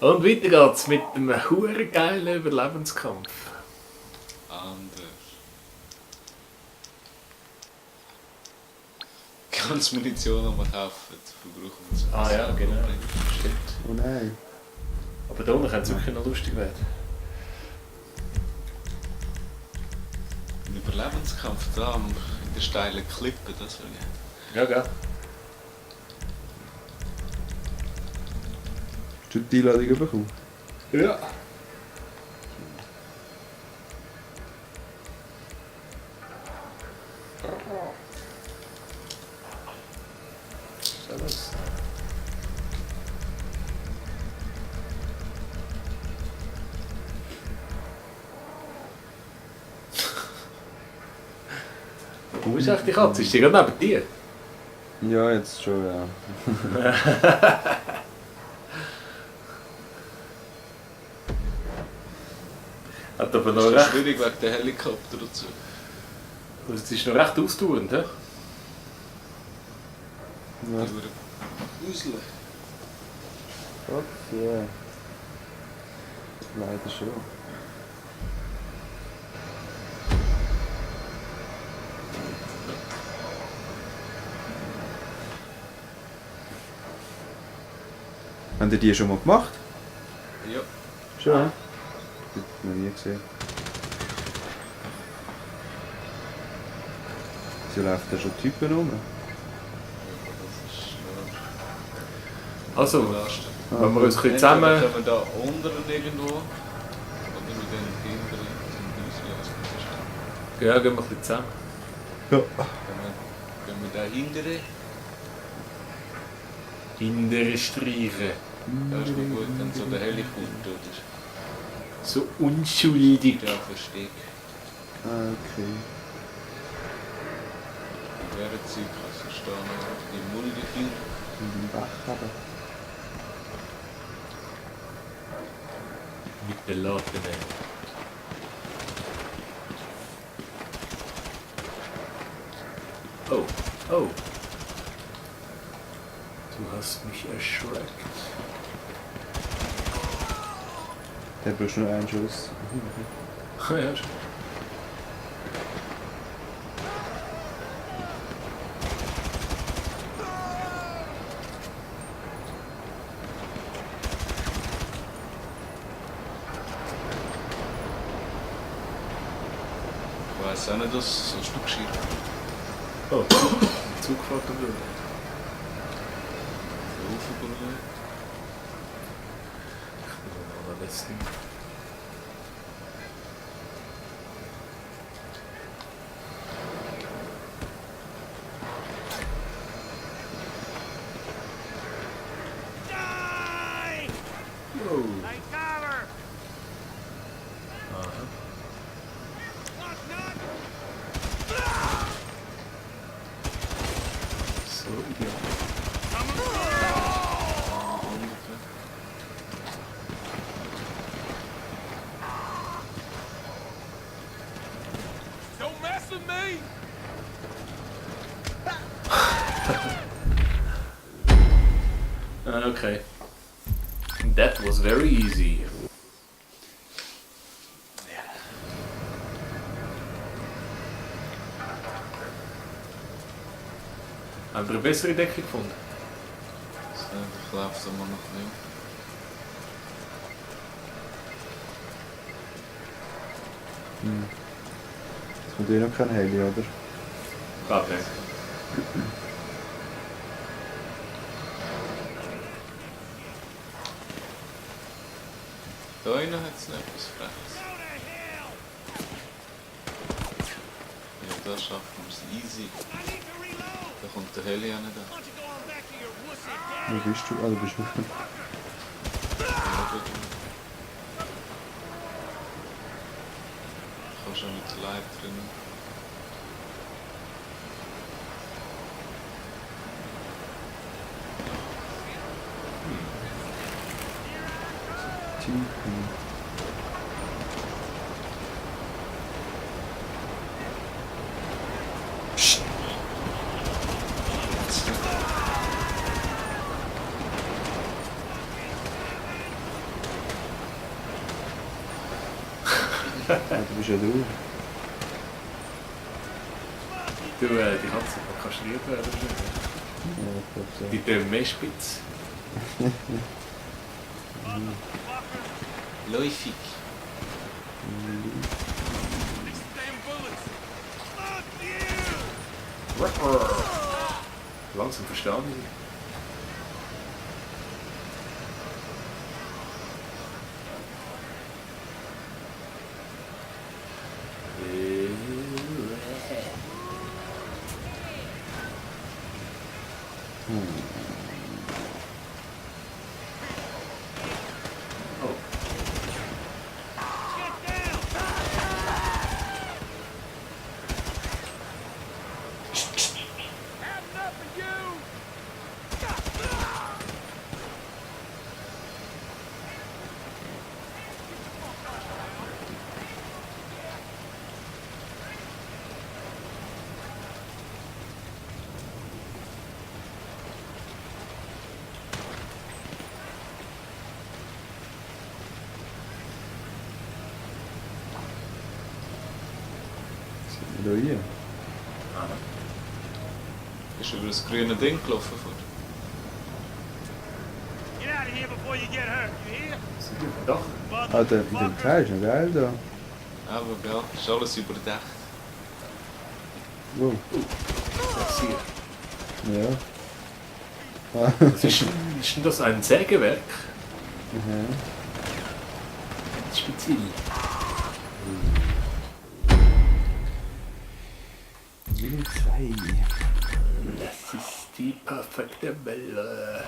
Und weiter geht's mit einem geilen Überlebenskampf. Anders. Ganz Munition, die wir kaufen, verbrauchen wir so. Ah ja, genau. Stimmt. Oh nein. Aber da unten könnte es wirklich noch lustig werden. Ein Überlebenskampf da in der steilen Klippe, das will ich. Ja, gell? Hast du die Einladung bekommen? Ja. Servus. Wo ist eigentlich die Katze? Ist die gerade neben dir? Ja, jetzt schon, ja. Hat aber Das noch ist recht. schwierig wegen der Helikopter dazu. Also, es ist noch recht ausdauernd, hä? Ja. Usle. Gott, ja. Leider schon. Habt ihr die schon mal gemacht? Ja. Schon? Das habe ich noch nie gesehen. Sie läuft da schon Typen rum. Das ist Also, belastend. wenn wir uns ein bisschen zusammen... Können wir da unten irgendwo? Oder mit den Kindern zum Häuschen? Ja, gehen wir ein bisschen zusammen. Ja. Können wir da hindern? Hindere Streichen. Das ist noch gut, wenn so der Helikopter ist. So unschuldig. Ja, versteck. Ah, okay. In dieser Zeit kannst du stehen noch die Mulde führen. In den Bach aber. Mit den Latten. Oh, oh. Du hast mich erschreckt. Der brauchst nur einen Schuss. Ja, schon. Ich weiss auch nicht, dass so ein Stück Schirr. Oh, Zugfahrt und so. Aufgebrüllt. Ich bin am allerletzten. Oh. Aha. So ideal. Don't mess with me! Okay. That was very easy. Haben wir eine bessere Deckung gefunden? Ich laufe es mal noch nicht. Es kommt eh noch kein Heli, oder? Gerade nicht. Da innen hat es noch etwas Freches. Ja, da schaffen wir es easy. Da kommt der Heli auch nicht an. Wo bist du? Ah, du bist noch. Ich kann schon mit Leib drinnen. Typen. Du bist ja du. Du, die hat sich mal kastriert werden. Ja, ich glaube so. Die tun mehr spitz. Läufig. These damn bullets. Fuck you! Langsam verstanden. Oh. Had enough of you! Sind wir da hier? Bist du über das grüne Ding gelaufen? Get out of here before you get hurt, you hear? Doch. Ah, der in dem Teil ist noch geil da. Aber ja, ist alles überdacht. Wow. Das hier. Ja. Ah, Was ist denn das? Ein Sägewerk? mhm. Speziell. Willen 2. Das ist die perfekte Welle.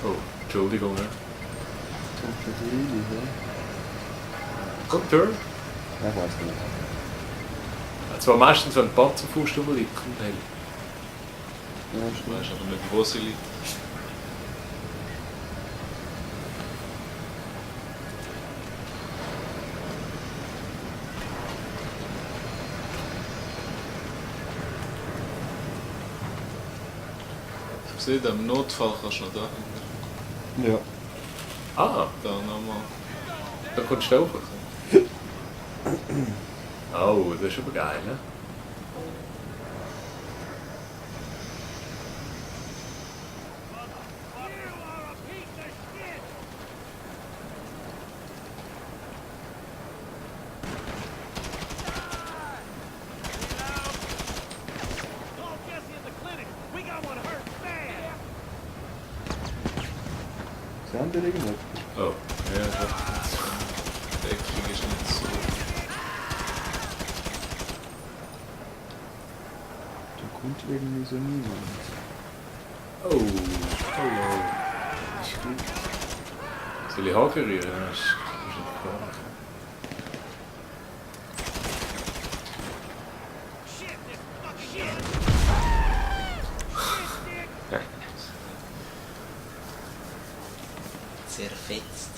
Oh, Entschuldigung. Ja. Kommt schon so rein, ja? Kommt her. Ich weiß nicht. Zwar meistens, wenn ein Panzerfuß drüber liegt, kommt hell. Ja, Du stimmt. weißt aber nicht, wo sie liegt. Ich sehe, im Notfall kannst du noch da hinten. Ja. Ah, Da nochmal. da kommst du auch. Oh, das ist aber geil, ne? Sind wir irgendwo? Oh, ja, so. Die Deckung ist nicht so. Da kommt irgendwie so niemand. Oh, hallo. Ist gut. Soll ich Haken rühren? Das ist nicht klar. Zerfetzt.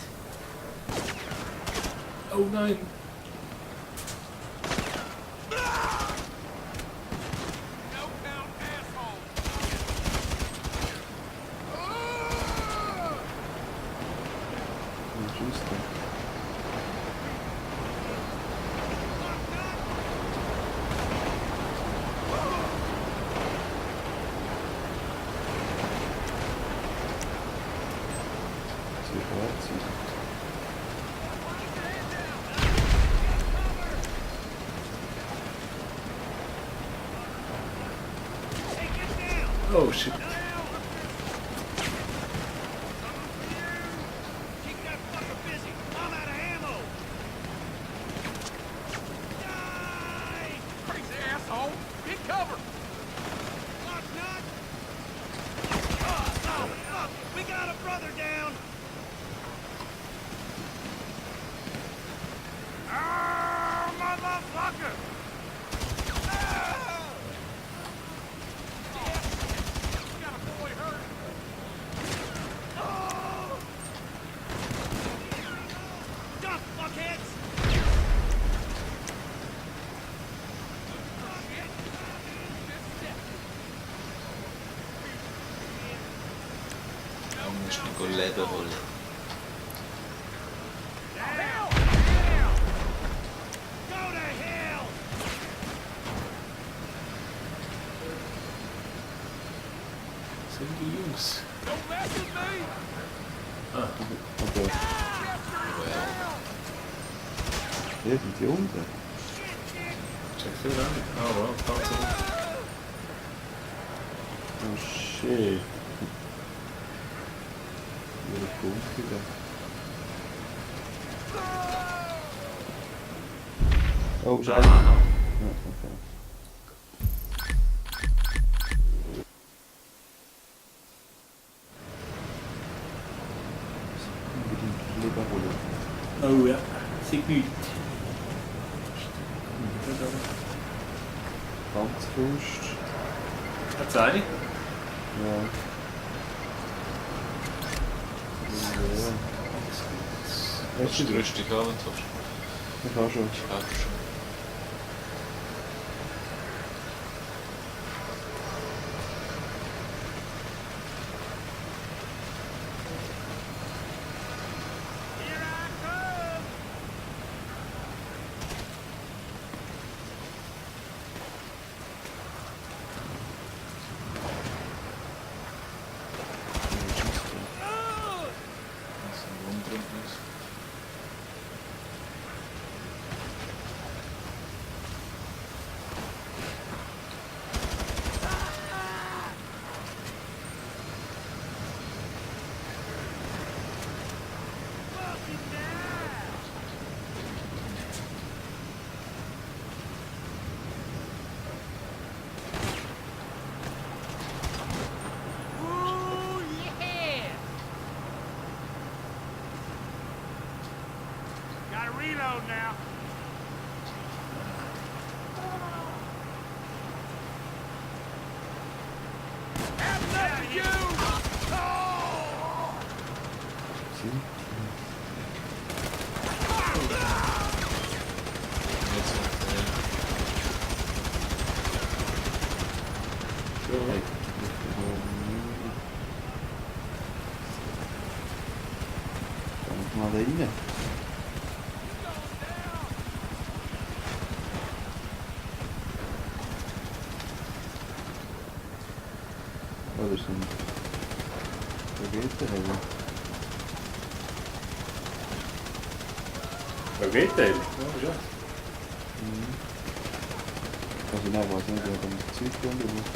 Oh nein. No count asshole! Ja, tschüss dann. Sie schwarz sind. Oh shit. Keep that fucker busy! I'm out of ammo! Die! Crazy asshole! Get cover! Lock, nut! Oh, fuck! We got a brother down! Oh, motherfucker! Ah! Got a boy hurt! Oh! Duck, fuckheads! Gehen Leben holen. Hell! Go to hell! Sind die Jungs? Don't mess with me! Aber Well, hier sind die unten. Check viel an. Ah, wow, Panzer. Oh shit. Ihre Punkte da. Oh, scheiße. Ja, okay. Unbedingt Leber holen. Oh ja, sieht gut. Panzerfaust. Hat's eine? Ja. Ja. hast du die Rüstung an, wenn du willst? Ich habe schon. Ja, schon. Here I come! Das ist ein Wundrundnis. Fucking die! Ooh, yeah! Gotta reload now. Have enough of you! Oh! Sind Jetzt Hey. Komm ich mal da rein. Oh, das sind Raketenhelme. Raketenhelm? Ja, ja. Also nein, ich weiß nicht, wer dann Zeug drin ist.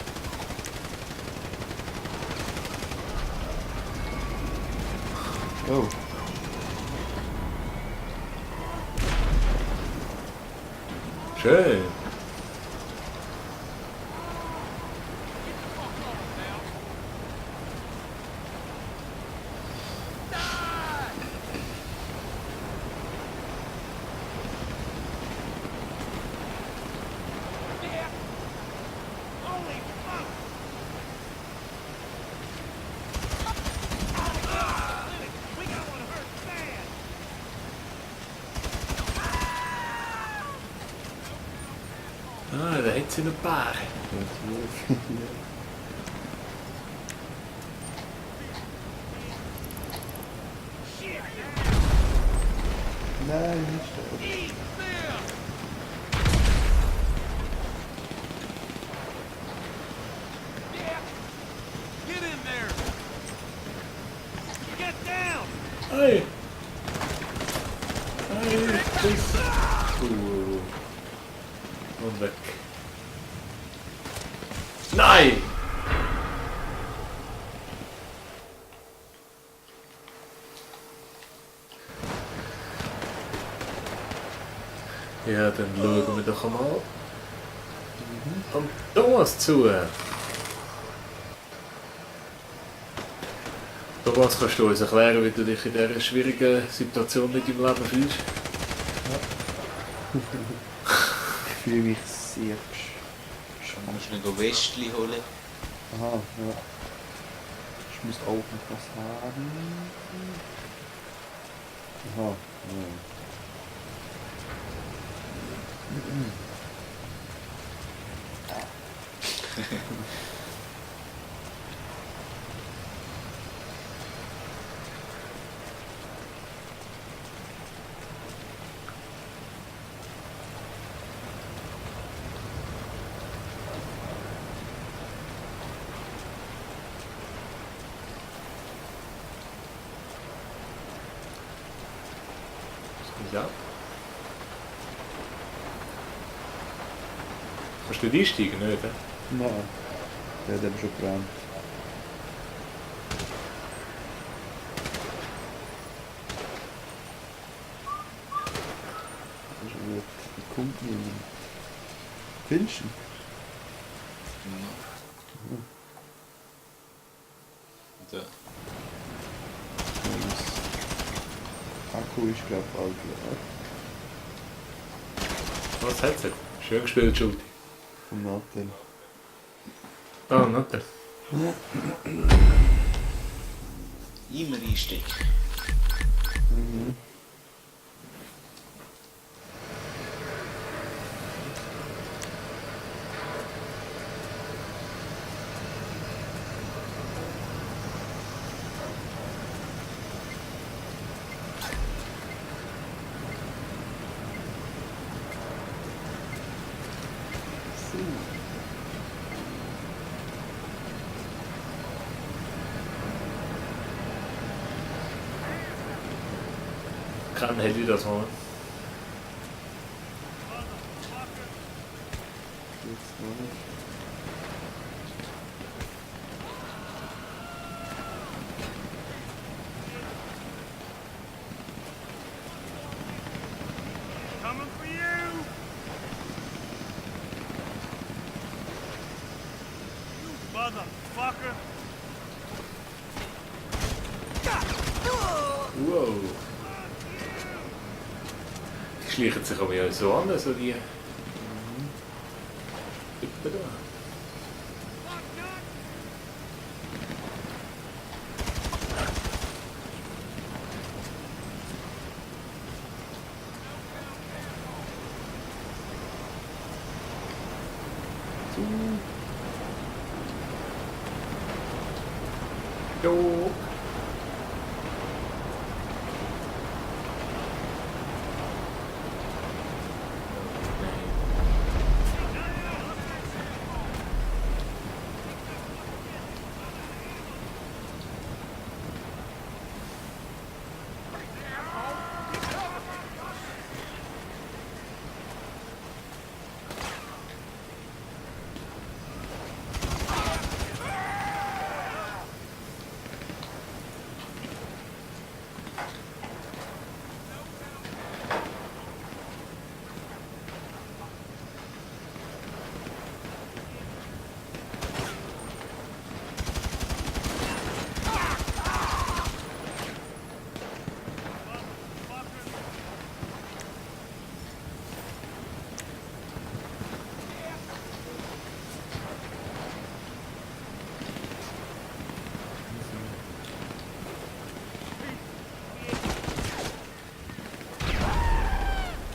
Oh, Schön. Yeah! Holy fuck! We got one hurt bad! Ah, da hat sie ein paar. ja, Shit! nein, nicht sterben. Eat them! Yeah! Get in there! Get down! Hey! Hey, das. Und weg. Nein! Ja, dann schauen wir doch mal am Thomas zu. Thomas, kannst du uns erklären, wie du dich in dieser schwierigen Situation mit deinem Leben fühlst? Ich fühle mich sehr musst du noch Westli holen. Aha, ja. Ich muss auch noch was haben. Aha, ja. ab. Kannst du nicht einsteigen, nicht? Nein. Der hat eben schon gebrannt. Das ist gut. Wie kommt niemand? Findest du ihn? Da. Nice. Akku ist glaube ich alt. Was hat's? Schön gespielt, Schulti. Vom Nattel. Ah, Nathan. Immer einstecken. Mhm. Kann Handy das mal. Jetzt noch nicht. Coming for you! You motherfucker! Wow. Die schleichen sich aber ja so an, so die. Typen da. Jo.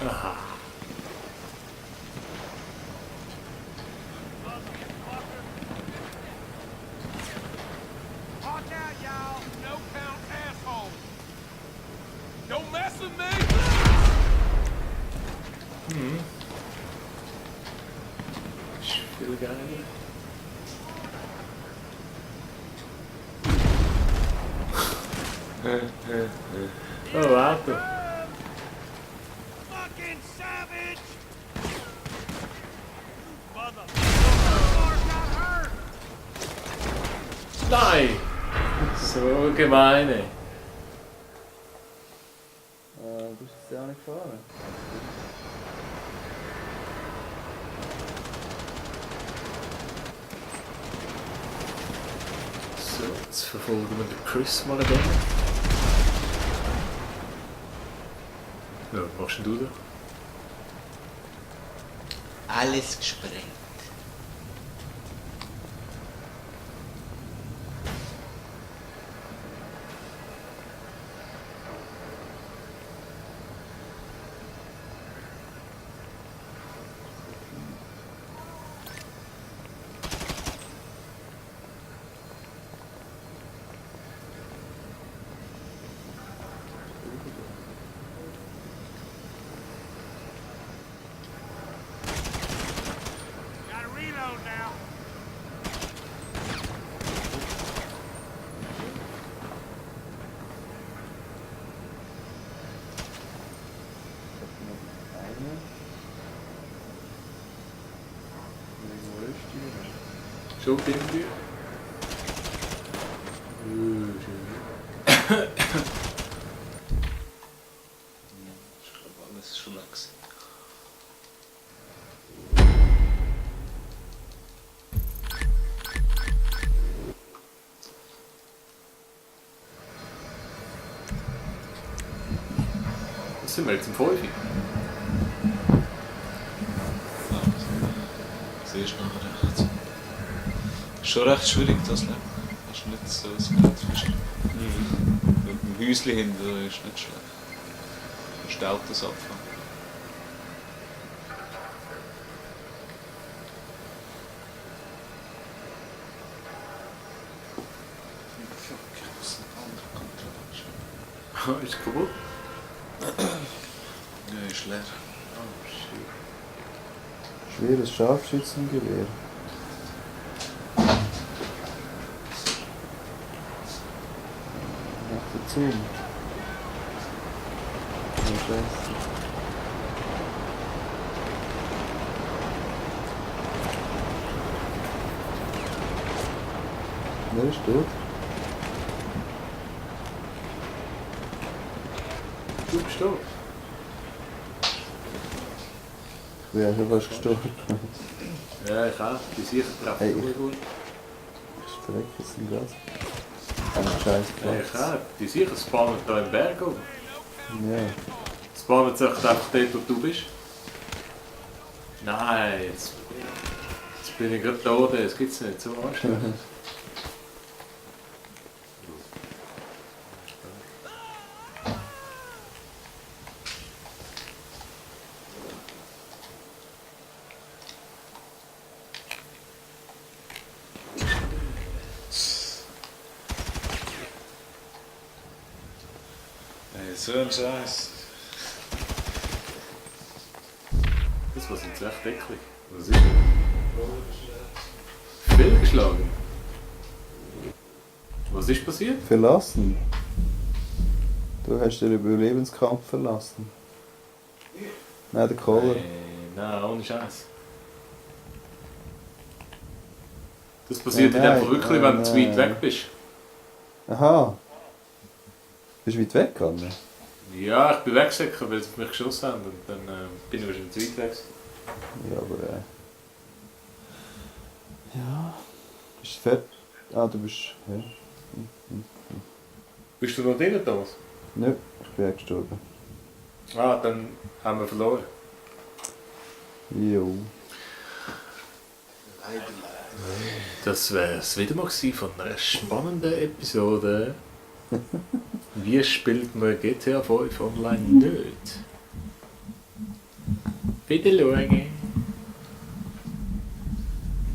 Aha. Watch out, y'all! No count asshole! Don't mess with me! Ich will gar nicht. Oh, warte. Fucking savage! Motherfucker! Got hurt! Nein! So gemein, ey. Du bist jetzt ja auch nicht gefahren. So, jetzt verfolgen wir den Chris mal da. Ja, was machst denn du da? Alles gesprengt. Schon irgendwie. Ich glaube, alles ist schon weg gewesen. Was sind wir jetzt im 5? Siehst du nachher recht. Ist schon recht schwierig, das Leben. Hast du nicht so das Geld zwischen. Mit dem Häuschen hinter ist nicht schlecht. Du musst Autos abfahren. Fuck, ich muss eine andere Kontrolle. Ist kaputt? Ja, ist leer. Oh shit. Schweres Scharfschützengewehr. Nach dazu. Ja, scheiße. Wer ist tot? Du bist tot. Ich bin ja schon fast gestorben. Ja, ich auch. Die sicher treffen Hey, gut gut. Ich strecke es im Gas. Ein scheiß Ja, ich Platz. auch. Die sicher spawnen da im Berg oben. Ja. Spawnen sich einfach dort, wo du bist. Nein, jetzt bin ich gerade tot. Das gibt's nicht. So anstrengend. Ey, so ein Scheiß. Das war jetzt echt eklig. Was ist das? Fehlgeschlagen. Was ist passiert? Verlassen. Du hast den Überlebenskampf verlassen. Nein, der Kohler. Nein, ohne Scheiß. Das passiert in Nein, dem Fall wirklich, wenn du zu weit weg bist. Aha. Bist du weit weg gegangen? Ja, ich bin weggesäckert, weil sie auf mich geschossen haben und dann bin ich wahrscheinlich zu weit weg. Ja, aber ja. Bist du fertig? Ah, du bist. Ja. Bist du noch drin, Thomas? Nö, ich bin ja gestorben. Ah, dann haben wir verloren. Jo. Das wäre es wieder mal gewesen von einer spannenden Episode. Wie spielt man GTA 5 online nicht? Bitte schauen.